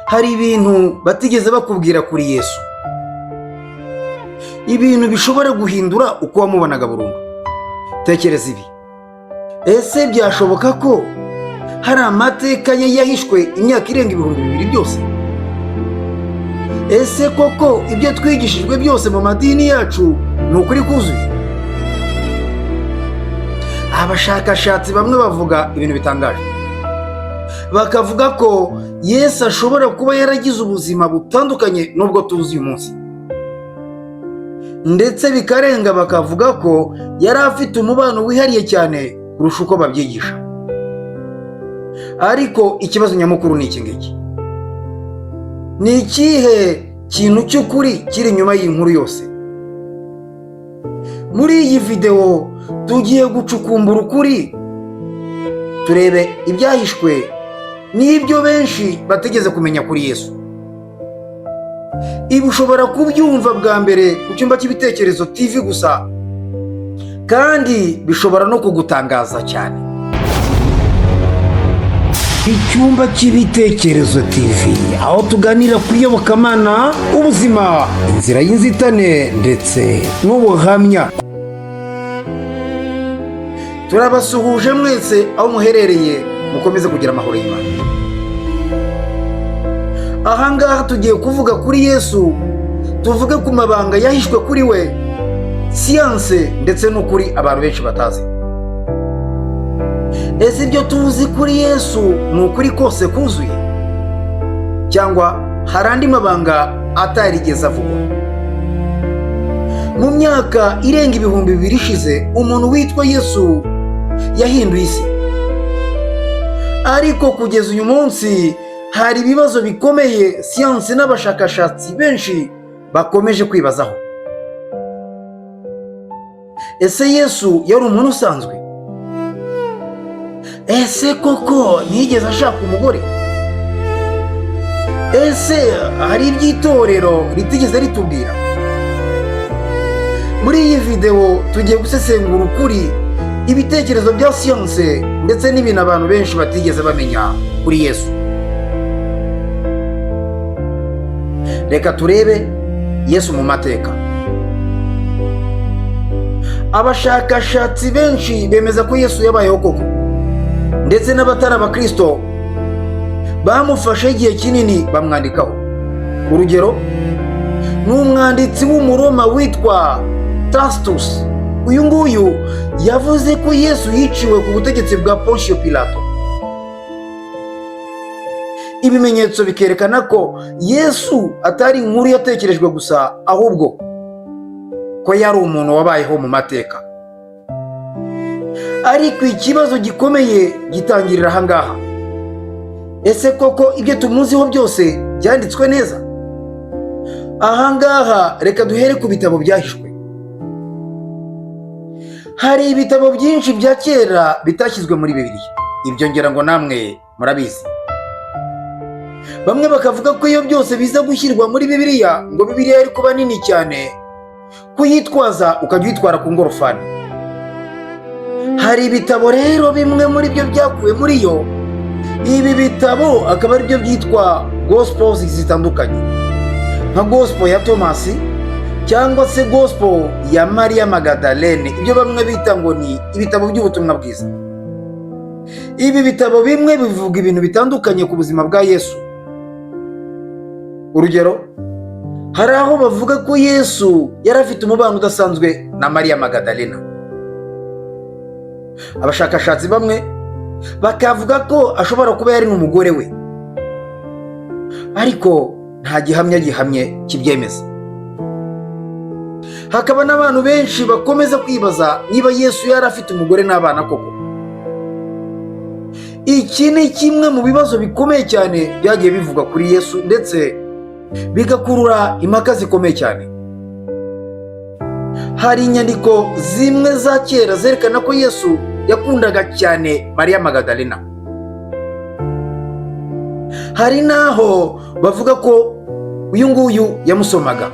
Hari ibintu batigeze bakubwira kuri Yesu, ibintu bishobora guhindura uko wamubonaga burundu. Tekereza ibi: ese byashoboka ko hari amateka ye yahishwe imyaka irenga 2000 byose? Ese koko ibyo twigishijwe byose mu madini yacu ni ukuri kuzuye? Abashakashatsi bamwe bavuga ibintu bitangaje, bakavuga ko Yesu ashobora kuba yaragize ubuzima butandukanye n'ubwo tuzi uyu munsi, ndetse bikarenga bakavuga ko yari afite umubano wihariye cyane kurusha uko babyigisha. Ariko ikibazo nyamukuru ni iki ngiki: ni ikihe kintu cy'ukuri kiri inyuma y'iyi nkuru yose? Muri iyi videwo tugiye gucukumbura ukuri, turebe ibyahishwe n'ibyo benshi batigeze kumenya kuri Yesu. Ibi ushobora kubyumva bwa mbere ku Cyumba cy'Ibitekerezo TV gusa, kandi bishobora no kugutangaza cyane. Icyumba cy'Ibitekerezo TV, aho tuganira ku iyobokamana, ubuzima, inzira y'inzitane ndetse n'ubuhamya. Turabasuhuje mwese aho muherereye, mukomeze kugira amahoro y'Imana. Ahangaha tugiye kuvuga kuri Yesu, tuvuge ku mabanga yahishwe kuri we, siyanse ndetse n'ukuri abantu benshi batazi. Ese ibyo tuzi kuri Yesu ni ukuri kose kuzuye, cyangwa hari andi mabanga atarigeze avugwa? Mu myaka irenga 2000 ishize, umuntu witwa Yesu yahinduye isi, ariko kugeza uyu munsi hari ibibazo bikomeye siyansi n'abashakashatsi benshi bakomeje kwibazaho. Ese Yesu yari umuntu usanzwe? Ese koko ntiyigeze ashaka umugore? Ese hari iby'itorero ritigeze ritubwira? Muri iyi videwo tugiye gusesengura ukuri, ibitekerezo bya siyanse ndetse n'ibintu abantu benshi batigeze bamenya kuri Yesu. Reka turebe Yesu mu mateka. Abashakashatsi benshi bemeza ko Yesu yabayeho koko, ndetse n'abatari abakristo bamufashe igihe kinini bamwandikaho. Urugero ni umwanditsi w'Umuroma witwa Tacitus. Uyu nguyu yavuze ko Yesu yiciwe ku butegetsi bwa Pontiyo Pilato. Ibimenyetso bikerekana ko Yesu atari inkuru yatekerejwe gusa, ahubwo ko yari umuntu wabayeho mu mateka. Ariko ikibazo gikomeye gitangirira ahangaha: ese koko ibyo tumuziho byose byanditswe neza? Ahangaha reka duhere ku bitabo byahishwe. Hari ibitabo byinshi bya kera bitashyizwe muri Bibiliya, ibyo ngira ngo namwe murabizi. Bamwe bakavuga ko iyo byose biza gushyirwa muri Bibiliya, ngo Bibiliya yari kuba nini cyane, kuyitwaza ukajya uyitwara ku ngorofani. Hari ibitabo rero bimwe muri byo byakuwe muri yo. Ibi bitabo akaba ari byo byitwa gospels zitandukanye, nka Gospel ya Tomasi cyangwa se Gospel ya Mariya Magadalene, ibyo bamwe bita ngo ni ibitabo by'ubutumwa bwiza. Ibi bitabo bimwe bivuga ibintu bitandukanye ku buzima bwa Yesu. Urugero, hari aho bavuga ko Yesu yari afite umubano udasanzwe na Mariya Magadalena. Abashakashatsi bamwe bakavuga ko ashobora kuba yari n'umugore we, ariko nta gihamya gihamye kibyemeza. Hakaba n'abantu benshi bakomeza kwibaza niba Yesu yari afite umugore n'abana koko. Iki ni kimwe mu bibazo bikomeye cyane byagiye bivugwa kuri Yesu, ndetse bigakurura impaka zikomeye cyane. Hari inyandiko zimwe za kera zerekana ko Yesu yakundaga cyane Mariya Magadalena. Hari n'aho bavuga ko uyu nguyu yamusomaga.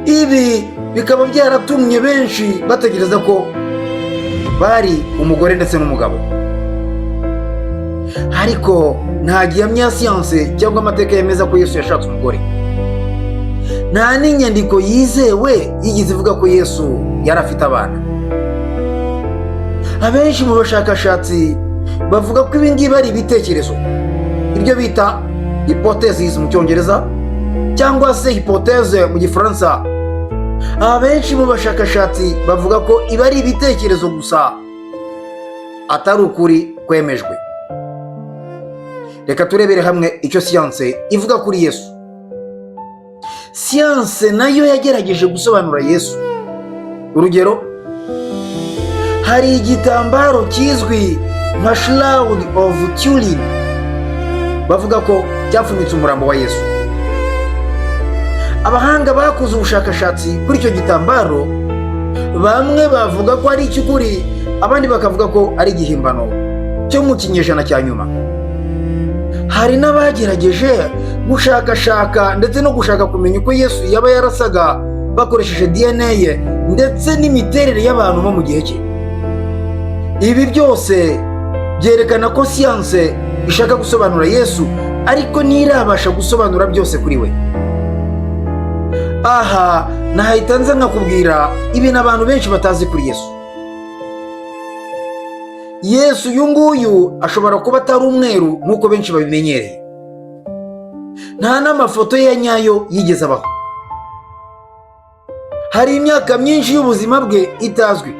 Ibi bikaba byaratumye benshi bategereza ko bari umugore ndetse n'umugabo. Ariko nta gihamya ya siyanse cyangwa amateka yemeza ko Yesu yashatse umugore. Nta n'inyandiko yizewe yigeze ivuga ko Yesu yari afite abana. Abenshi mu bashakashatsi bavuga ko ibi ngibi ari ibitekerezo, ibyo bita hypothesis mu Cyongereza cyangwa se hypothèse mu Gifaransa. Abenshi mu bashakashatsi bavuga ko ibi ari ibitekerezo gusa, atari ukuri kwemejwe. Reka turebere hamwe icyo siyanse ivuga kuri Yesu. Siyanse nayo yagerageje gusobanura Yesu. Urugero, hari igitambaro kizwi nka Shroud of Turin, bavuga ko cyapfunyitse umurambo wa Yesu. Abahanga bakoze ubushakashatsi kuri icyo gitambaro, bamwe bavuga ko ari icy'ukuri, abandi bakavuga ko ari igihimbano cyo mu kinyejana cya nyuma. Hari n'abagerageje gushakashaka ndetse no gushaka kumenya uko Yesu yaba yarasaga bakoresheje DNA ye ndetse n'imiterere y'abantu bo mu gihe cye. Ibi byose byerekana ko siyanse ishaka gusobanura Yesu, ariko ntirabasha gusobanura byose kuri we. Aha nahita nza nkakubwira ibintu abantu benshi batazi kuri Yesu. Yesu uyu nguyu ashobora kuba atari umweru nk'uko benshi babimenyereye. Nta n'amafoto ye ya nyayo yigeze abaho. Hari imyaka myinshi y'ubuzima bwe itazwi,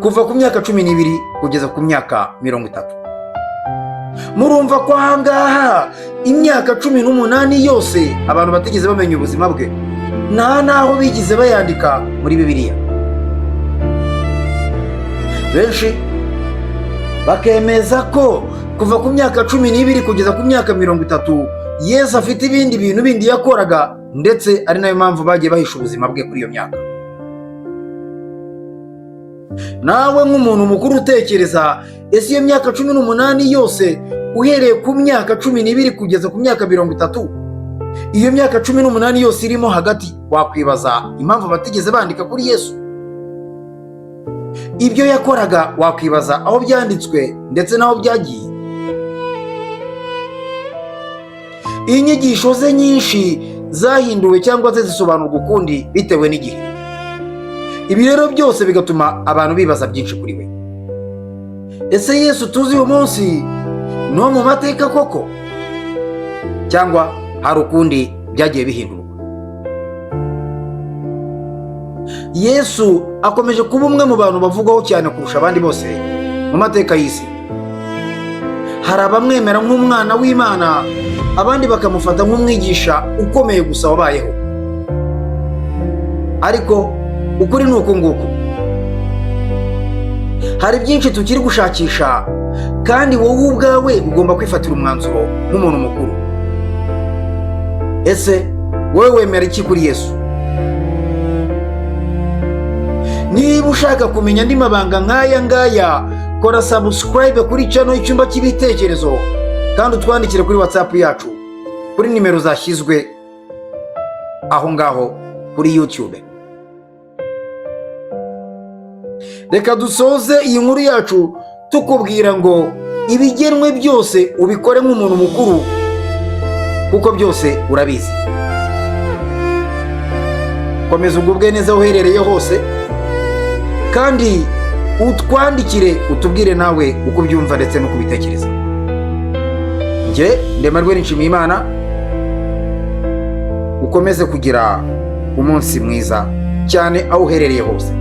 kuva ku myaka 12 kugeza ku myaka 30. Murumva ko ahangaha imyaka 18 yose abantu batigeze bamenya ubuzima bwe, nta n'aho bigeze bayandika muri Bibiliya. Benshi bakemeza ko kuva ku myaka 12 kugeza ku myaka 30 Yesu afite ibindi bintu bindi yakoraga, ndetse ari nayo mpamvu bagiye bahisha ubuzima bwe kuri iyo myaka. Nawe nk'umuntu mukuru utekereza, ese iyo myaka 18 yose, uhereye ku myaka 12 kugeza ku myaka 30, iyo myaka 18 yose irimo hagati, wakwibaza impamvu batigeze bandika kuri Yesu ibyo yakoraga? Wakwibaza aho byanditswe ndetse n'aho byagiye. Inyigisho ze nyinshi zahinduwe cyangwa se zisobanurwa ukundi bitewe n'igihe. Ibi rero byose bigatuma abantu bibaza byinshi kuri we. Ese Yesu tuzi uyu munsi ni uwo mu mateka koko, cyangwa hari ukundi byagiye bihindurwa? Yesu akomeje kuba umwe mu bantu bavugwaho cyane kurusha abandi bose mu mateka y'isi. Hari abamwemera nk'umwana w'Imana, abandi bakamufata nk'umwigisha ukomeye gusa wabayeho. Ariko ukuri ni uku nguku: hari byinshi tukiri gushakisha, kandi wowe ubwawe ugomba kwifatira umwanzuro nk'umuntu mukuru. Ese wowe wemera iki kuri Yesu? Niba ushaka kumenya andi mabanga nk'aya ngaya, kora subscribe kuri channel Icyumba cy'Ibitekerezo, kandi utwandikire kuri WhatsApp yacu kuri nimero zashyizwe aho ngaho kuri YouTube. Reka dusoze iyi nkuru yacu tukubwira ngo ibigenwe byose ubikore nk'umuntu mukuru, kuko byose urabizi. Komeza ugubwe neza aho uherereye hose, kandi utwandikire utubwire nawe uko ubyumva ndetse n'uko ubitekereza. Njye Ndemarwe Nshimiyimana, ukomeze kugira umunsi mwiza cyane aho uherereye hose.